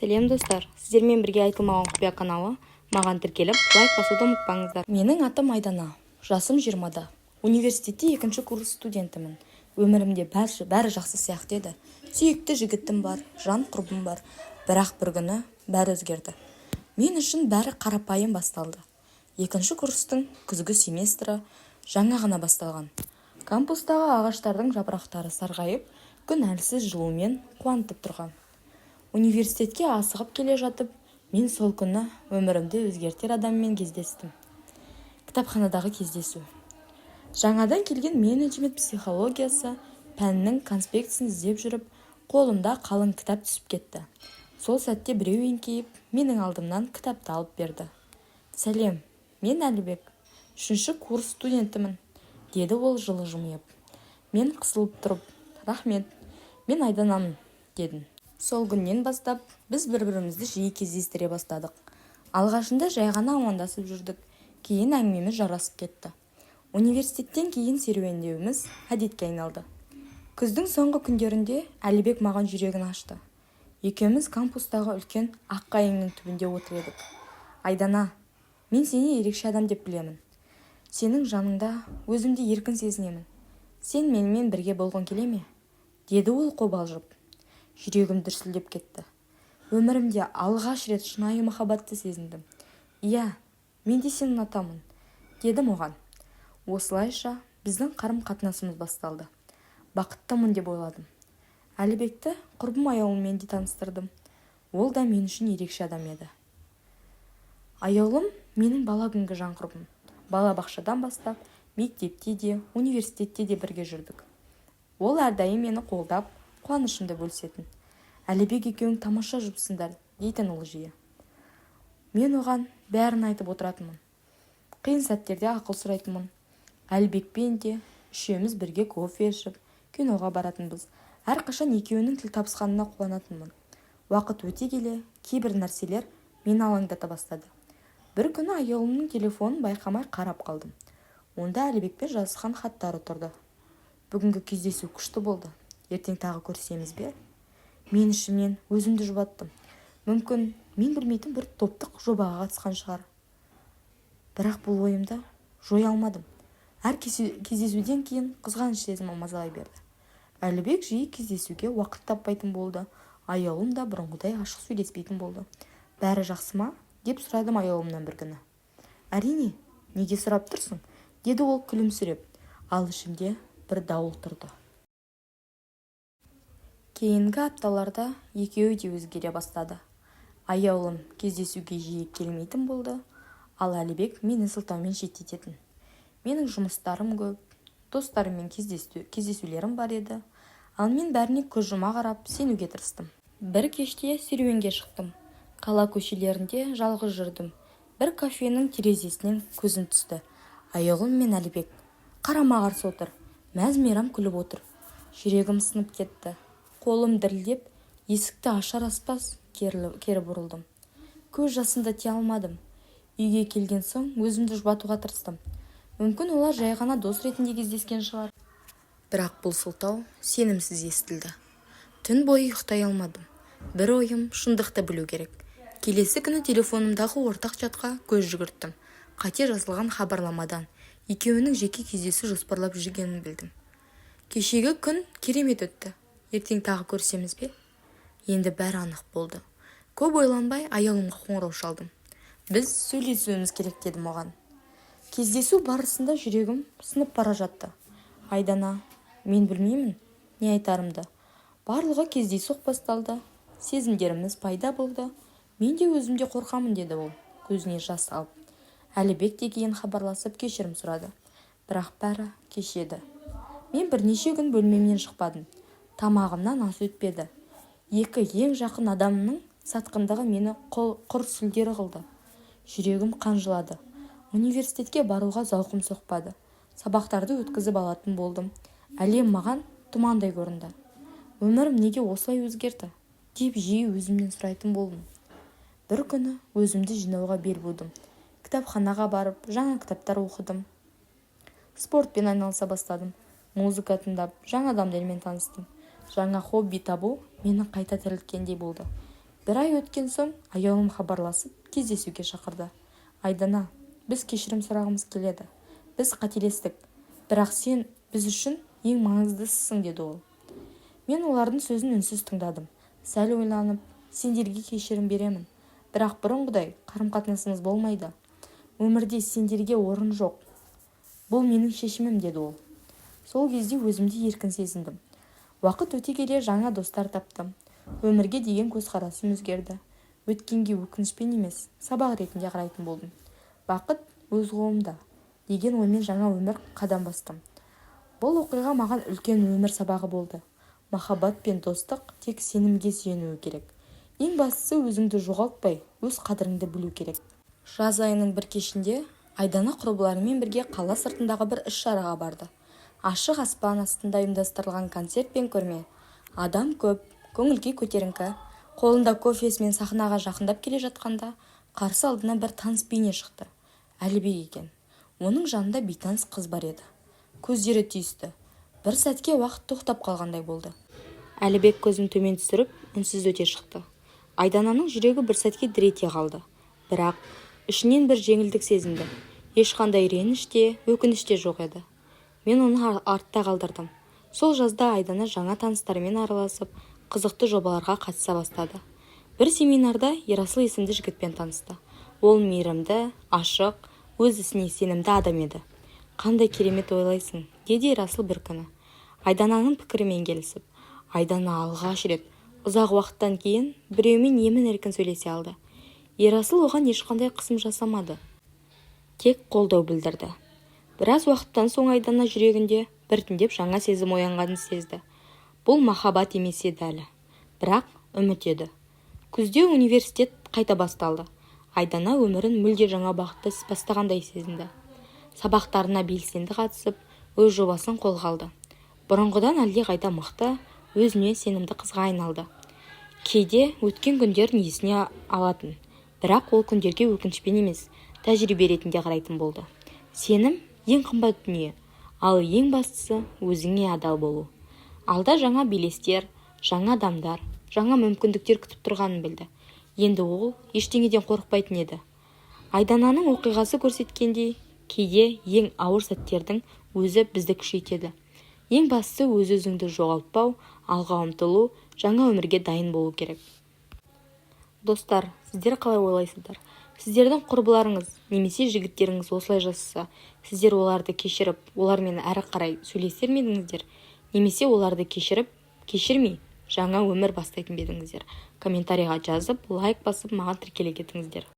Сәлем, достар! Сіздермен бірге «Айтылмаған құпия» каналы. Маған тіркеліп, лайк басуды ұмытпаңыздар. Менің атым Айдана, жасым 20-да. Университетте екінші курс студентімін. Өмірімде бәрі жақсы сияқты еді. Сүйікті жігітім бар, жан құрбым бар. Бірақ бір күні бәрі өзгерді. Мен үшін бәрі қарапайым басталды. Екінші курстың күзгі семестрі жаңа ғана басталған. Кампустағы ағаштардың жапырақтары сарғайып, күн әлсіз жылумен қуантып тұрған. Университетке асығып келе жатып, мен сол күні өмірімді өзгертер адаммен кездестім. Кітапханадағы кездесу. Жаңадан келген менеджмент психологиясы пәнінің конспектісін іздеп жүріп, қолымда қалың кітап түсіп кетті. Сол сәтте біреу еңкейіп, менің алдымнан кітапты алып берді. «Сәлем, мен Әлібек, үшінші курс студентімін», – деді ол жылы жымиып. Мен қысылып тұрып, «Рахмет, мен Айданамын», – дедім. Сол күннен бастап біз бір-бірімізді жиі кездестіре бастадық. Алғашында жай ғана амандасып жүрдік, кейін әңгімеміз жарасып кетті. Университеттен кейін серуендеуіміз әдетке айналды. Күздің соңғы күндерінде Әлібек маған жүрегін ашты. Екеуміз кампустағы үлкен ақ қайыңның түбінде отыр едік. «Айдана, мен сені ерекше адам деп білемін. Сенің жаныңда өзімді еркін сезінемін. Сен менімен бірге болғың келе ме?» – деді ол қобалжып. Жүрегім дүрсілдеп кетті. Өмірімде алғаш рет шынайы махаббатты сезіндім. «Иә, мен де сені ұнатамын», – дедім оған. Осылайша біздің қарым-қатынасымыз басталды. Бақыттымын деп ойладым. Әлібекті құрбым Аяулыммен де таныстырдым. Ол да мен үшін ерекше адам еді. Аяулым – менің бала күнгі жан құрбым. Балабақшадан бастап мектепте де, университетте де бірге жүрдік. Ол әрдайым мені қолдап, қуанышымды бөлісетін. «Әлібек екеуің тамаша жұпсыңдар», – дейтін ол жиі. Мен оған бәрін айтып отыратынмын, қиын сәттерде ақыл сұрайтынмын. Әлібекпен де үшеуміз бірге кофе ішіп, киноға баратынбыз. Әрқашан екеуінің тіл табысқанына қуанатынмын. Уақыт өте келе кейбір нәрселер мені алаңдата бастады. Бір күні Аяулымның телефонын байқамай қарап қалдым. Онда Әлібекпен жазысқан хаттары тұрды. «Бүгінгі кездесу күшті болды. Ертең тағы көрісеміз бе?» Мен ішімнен өзімді жұбаттым. Мүмкін, мен білмейтін бір топтық жобаға қатысқан шығар. Бірақ бұл ойымды жоя алмадым. Әр кездесуден кейін қызғаныш сезімі мазалай берді. Әлібек жиі кездесуге уақыт таппайтын болды. Аяулым да бұрынғыдай ашық сөйлеспейтін болды. «Бәрі жақсы ма?» – деп сұрадым Аяулымнан бір күні. «Әрине, неге сұрап тұрсың?» – деді ол күлімсіреп. Ал ішімде бір дауыл тұрды. Кейінгі апталарда екеуі де өзгере бастады. Аяулым кездесуге жиі келмейтін болды, ал Әлібек мені сылтаумен шеттететін. Менің жұмыстарым көп, достарыммен кездесулерім бар еді. Ал мен бәріне көз жұма қарап, сенуге тырыстым. Бір кеште серуенге шықтым. Қала көшелерінде жалғыз жүрдім. Бір кафенің терезесінен көзім түсті. Аяулым мен Әлібек қарама-қарсы отыр, мәз-мейрам күліп отыр. Жүрегім сынып кетті. Қолым дірілдеп, есікті ашар-ашпас кері бұрылдым. Көз жасымды тия алмадым. Үйге келген соң өзімді жұбатуға тырыстым. Мүмкін, олар жай ғана дос ретінде кездескен шығар. Бірақ бұл сылтау сенімсіз естілді. Түн бойы ұйықтай алмадым. Бір ойым: шындықты білу керек. Келесі күні телефонымдағы ортақ чатқа көз жүгірттім. Қате жазылған хабарламадан екеуінің жеке кездесу жоспарлап жүргенін білдім. «Кешегі күн керемет өтті. Ертең тағы көрісеміз бе?» Енді бәрі анық болды. Көп ойланбай, Аяулымға қоңырау шалдым. «Біз сөйлесуіміз керек», – дедім оған. Кездесу барысында жүрегім сынып бара жатты. «Айдана, мен білмеймін не айтарымды. Барлығы кездейсоқ басталды, сезімдеріміз пайда болды. Мен де, өзім де қорқамын», – деді ол көзіне жас алып. Әлібек те кейін хабарласып, кешірім сұрады. Бірақ бәрі кеш еді. Мен бірнеше күн бөлмемнен шықпадым. Тамағымнан ас өтпеді. Екі ең жақын адамның сатқындығы мені құр сүлдері қылды. Жүрегім қан жылады. Университетке баруға зауқым соқпады. Сабақтарды өткізіп алатын болдым. Әлем маған тұмандай көрінді. «Өмірім неге осылай өзгерді?» – деп жиі өзімнен сұрайтын болдым. Бір күні өзімді жинауға бел будым. Кітапханаға барып, жаңа кітаптар оқыдым. Спортпен айналыса бастадым. Музыка тыңдап, жаңа адамдармен таныстым. Жаңа хобби табу мені қайта тірілткендей болды. Бір ай өткен соң Аяулым хабарласып, кездесуге шақырды. «Айдана, біз кешірім сұрағымыз келеді. Біз қателестік, бірақ сен біз үшін ең маңыздысысың», – деді ол. Мен олардың сөзін үнсіз тыңдадым. Сәл ойланып, «Сендерге кешірім беремін, бірақ бұрынғыдай қарым-қатынасымыз болмайды. Өмірде сендерге орын жоқ. Бұл менің шешімім», – деді ол. Сол кезде өзімді еркін сезіндім. Уақыт өте келе жаңа достар таптым. Өмірге деген көзқарасым өзгерді. Өткенге өкінішпен емес, сабақ ретінде қарайтын болдым. Бақыт өз қолымда деген оймен жаңа өмір қадам бастым. Бұл оқиға маған үлкен өмір сабағы болды. Махаббат пен достық тек сенімге сүйенуі керек. Ең бастысы, өзіңді жоғалтпай, өз қадіріңді білу керек. Жаз айының бір кешінде Айдана құрбыларымен бірге қала сыртындағы бір іс-шараға барды. Ашық аспан астында ұйымдастырылған концерт пен көрме. Адам көп, көңіл-күй көтеріңкі. Қолында кофесімен сахнаға жақындап келе жатқанда, қарсы алдына бір таныс бейне шықты. Әлібек екен. Оның жанында бейтаныс қыз бар еді. Көздері түйісті. Бір сәтке уақыт тоқтап қалғандай болды. Әлібек көзін төмен түсіріп, үнсіз өте шықты. Айдананың жүрегі бір сәтке дір ете қалды. Бірақ ішінен бір жеңілдік сезінді. Ешқандай реніш те, өкініш те жоқ еді. «Мен оны артта қалдырдым». Сол жазда Айдана жаңа таныстармен араласып, қызықты жобаларға қатыса бастады. Бір семинарда Ерасыл есімді жігітпен танысты. Ол мейірімді, ашық, өз ісіне сенімді адам еді. «Қандай керемет ойлайсың», – деді Ерасыл бір күні Айдананың пікірімен келісіп. Айдана алғаш рет ұзақ уақыттан кейін біреумен емін-еркін сөйлесе алды. Ерасыл оған ешқандай қысым жасамады, тек қолдау білдірді. Біраз уақыттан соң Айдана жүрегінде біртіндеп жаңа сезім оянғанын сезді. Бұл махаббат емес еді әлі, бірақ үміт еді. Күзде университет қайта басталды. Айдана өмірін мүлде жаңа бағытта бастағандай сезінді. Сабақтарына белсенді қатысып, өз жобасын қолға алды. Бұрынғыдан әлдеқайда мықты, өзіне сенімді қызға айналды. Кейде өткен күндерін есіне алатын, бірақ ол күндерге өкінішпен емес, тәжірибе ретінде қарайтын болды. Сенім – ең қымбат дүние, ал ең бастысы – өзіңе адал болу. Алда жаңа белестер, жаңа адамдар, жаңа мүмкіндіктер күтіп тұрғанын білді. Енді ол ештеңеден қорықпайтын еді. Айдананың оқиғасы көрсеткендей, кейде ең ауыр сәттердің өзі бізді күшейтеді. Ең бастысы, өз-өзіңді жоғалтпау, алға ұмтылу, жаңа өмірге дайын болу керек. Достар, сіздер қалай ойлайсыздар? Сіздердің құрбыларыңыз немесе жігіттеріңіз осылай жасаса, сіздер оларды кешіріп, олармен әрі қарай сөйлесер ме едіңіздер немесе оларды кешіріп, кешірмей, жаңа өмір бастайтын ба едіңіздер? Комментарийға жазып, лайк басып, маған тіркеле кетіңіздер.